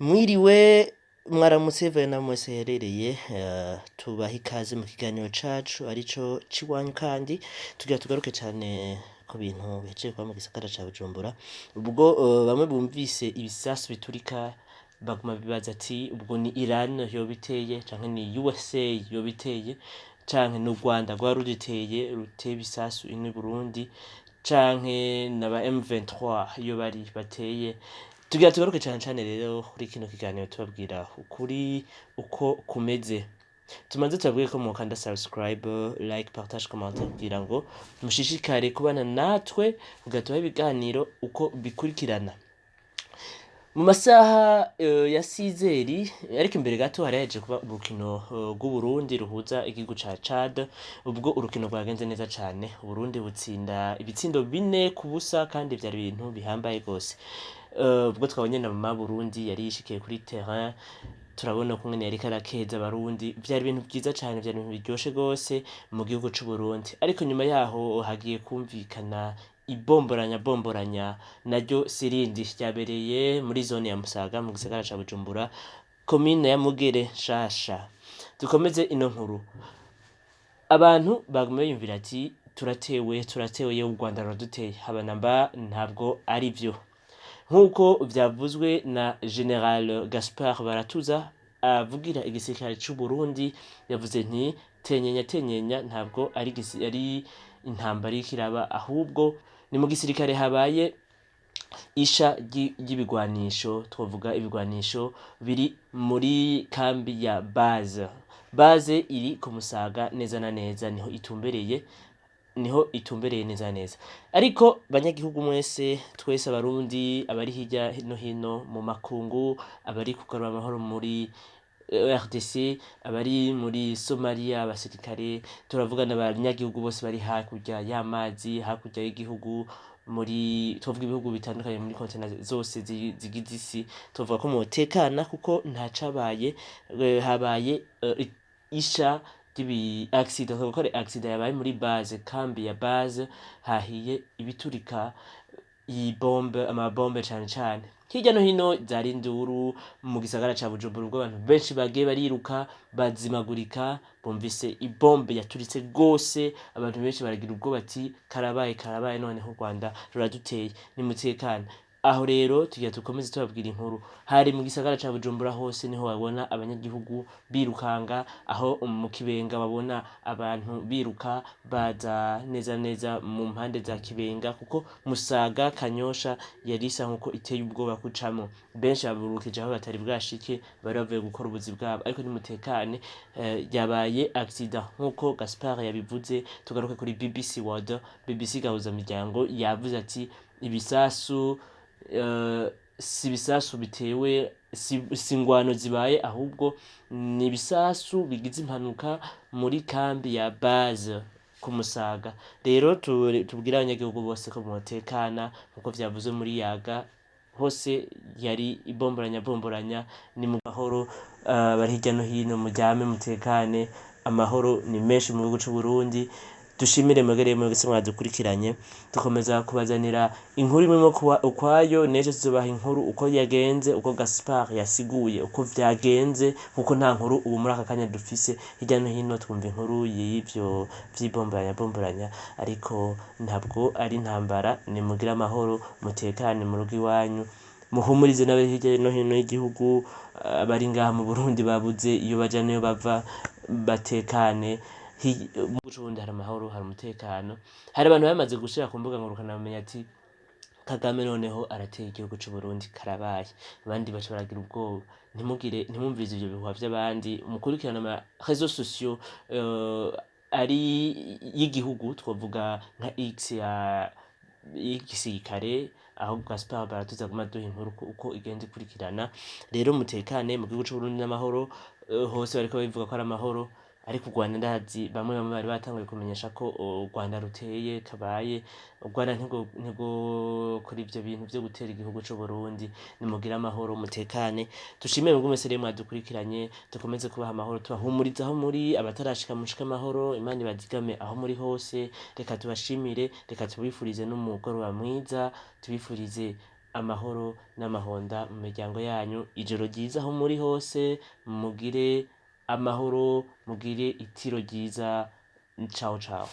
Mwiriwe, mwaramutse, vaye na mwese herereye, tubaha ikaze mu kiganiro cacu arico ciwanyu, kandi tugira tugaruke cane ku bintu bihejeje kuba mu gisagara ca Bujumbura. Ubwo bamwe bumvise ibisasu biturika, baguma bibaza ati: "Ubwo ni Iran yoba iteye, canke ni USA yoba iteye, canke ni u Rwanda rwaba ruduteye, ruteye ibisasu ino i Burundi, canke naba M23 iyo bari bateye?" Tugira tugaruke cane cane rero kuri kino kiganiro, tubabwira ukuri uko kumeze. Tumanze tubabwire ko mukanda subscribe, like, partage, commentaire kugira ngo mushishikare kubana natwe, kugira tubahe ibiganiro uko bikurikirana. Mu masaha ya 6h, ariko imbere gato hari hahejeje kuba urukino rw'Uburundi ruhuza igihugu ca Chad. Ubwo urukino rwagenze neza cane, Uburundi butsinda ibitsindo 4-0, kandi vyari ibintu bihambaye gose. Ubwo twabonye na mama Burundi yari yishikiye kuri terrain, turabona ukungene yariko arakeza Abarundi. Vyari ibintu vyiza cane, vyari ibintu biryoshe gose mu gihugu c'Uburundi. Ariko nyuma yaho hagiye kumvikana ibomboranya bomboranya, naryo sirindi ryabereye muri zone ya Musaga mu gisagara ca Bujumbura, komine ya Mugere nshasha. Dukomeze ino nkuru. Abantu baguma biyumvira ati: "Turatewe, turatewe, yewe, u Rwanda ruraduteye." Haba namba, ntabwo ari vyo, nk'uko vyavuzwe na General Gaspard Baratuza avugira igisirikare c'u Burundi. Yavuze nti: "Tenyenya tenyenya, ntabwo ari intambara iriko iraba, ahubwo ni mu gisirikare habaye isha ry'ibigwanisho." Twovuga ibigwanisho biri muri kambi ya base. Base iri ku Musaga neza na neza, niho itumbereye, niho itumbereye neza na neza. Ariko banyagihugu mwese, twese Abarundi, abari hirya no hino mu makungu, abari kugarura amahoro muri RDC, abari muri Somalia, abasirikare, turavugana, abanyagihugu bose bari hakurya y'amazi, hakurya y'igihugu, muri tuvuga ibihugu bitandukanye, muri continent zose zigize isi, tuvuga ko mutekana kuko ntacabaye. Habaye isha ry'ibi accident, tuvuga ko ari accident yabaye muri base, kambi ya base, hahiye ibiturika, iyi bombe, amabombe cane cane. Hirya no hino zari induru mu gisagara ca Bujumbura, ubwo abantu benshi bagiye bariruka bazimagurika bumvise ibombe yaturitse gose. Abantu benshi baragira ubwoba ati: "Karabaye, karabaye, noneho u Rwanda ruraduteye." Nimutekane. Aho rero tugira dukomeze tubabwira inkuru. Hari mu gisagara ca Bujumbura hose, niho babona abanyagihugu birukanga, aho mu Kibenga babona abantu biruka baza neza neza mu mpande za Kibenga, kuko Musaga, Kanyosha yari isa nkuko iteye ubwoba kucamo. Benshi baburukije aho batari bwashike, bari bavuye gukora ubuzi bwabo. Ariko nimutekane, yabaye accident nkuko Gaspard yabivuze. Tugaruke kuri BBC World, BBC Gahuza Miryango, yavuze ati: "Ibisasu si ibisasu bitewe, si ingwano zibaye, ahubwo ni ibisasu bigize impanuka muri kambi ya base ku Musaga." Rero tubwire abanyagihugu bose ko botekana, nkuko vyavuzwe muri Yaga hose yari ibomboranya bomboranya. Ni mu mahoro, bari hirya no hino, muryame mutekane, amahoro ni menshi mu gihugu c'u Burundi. Dushimire mwebwe mwese mwadukurikiranye. Dukomeza kubazanira inkuru imwe ukwayo. N'ejo tuzobaha inkuru uko yagenze, uko Gaspard yasiguye uko vyagenze, kuko nta nkuru ubu muri aka kanya dufise. Hirya no hino twumva inkuru y'ivyo vy'ibomboranya bomboranya, ariko ntabwo ari intambara. Nimugire amahoro, mutekane mu rugo iwanyu, muhumurize n'abari hirya no hino y'igihugu, abari ngaha mu Burundi babuze iyo baja n'iyo bava, batekane. Mu Burundi hari amahoro, hari umutekano. Hari abantu bamaze gushira ku mbuga ngurukana bumenyi ati: "Kagame noneho arateye igihugu c'u Burundi, karabaye." Abandi baca baragira ubwoba. Ntimugire, ntimwumvirize ivyo bihuha vy'abandi, mukurikirane ama réseaux sociaux ari y'igihugu, twovuga nka X ya y'igisirikare, aho Gaspard Baratuza aguma aduha inkuru uko igenda ikurikirana. Rero mutekane, mu gihugu c'u Burundi n'amahoro. Hose bariko babivuga ko ari amahoro, ariko u Rwanda, ndazi bamwe bamwe bari batanguye kumenyesha ko u Rwanda ruteye. Kabaye, u Rwanda ntirwo kora ivyo bintu vyo gutera igihugu c'u Burundi. Nimugire amahoro, mutekane. Dushimire mwebwe mwese rero mwadukurikiranye. Dukomeze kubaha amahoro, tubahumuriza aho muri, abatarashika mushike amahoro. Imana ibazigame aho muri hose. Reka tubashimire, reka tubifurize n'umugoroba mwiza, tubifurize amahoro. Amahoro n'amahonda mu miryango yanyu, ijoro ryiza aho muri hose, mugire amahoro, mugire itiro ryiza. Ciao ciao.